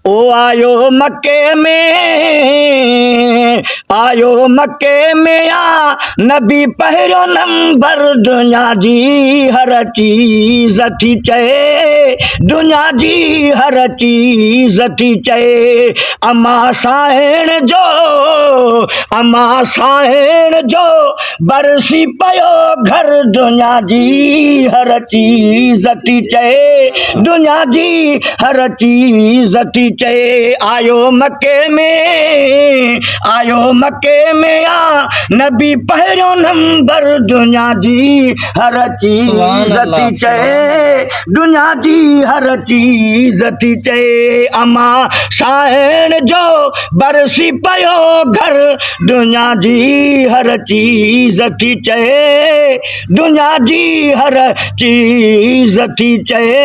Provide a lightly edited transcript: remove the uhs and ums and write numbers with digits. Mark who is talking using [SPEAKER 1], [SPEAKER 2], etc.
[SPEAKER 1] او آيو مڪي ۾، آيو مڪي ۾ آ نبي پهريون نمبر دنيا جي هر چيز ٿي چئي دنيا جي هر چيز ٿي چئي اما سائڻ جو اما سائڻ جو برسي پيو گهر دنيا جي هر چيز ٿي چئي دنيا جي هر چيز ٿي چئي آيو مڪي ۾ آيو مڪي ۾ آ نبي پهريون نمبر دنيا جي هر چيز ٿي چئي دنيا جي هر چيز ٿي چئي اما سائڻ جو برسي پيو گهر دنيا جي هر چيز ٿي چئي دنيا جي هر چيز ٿي چئي.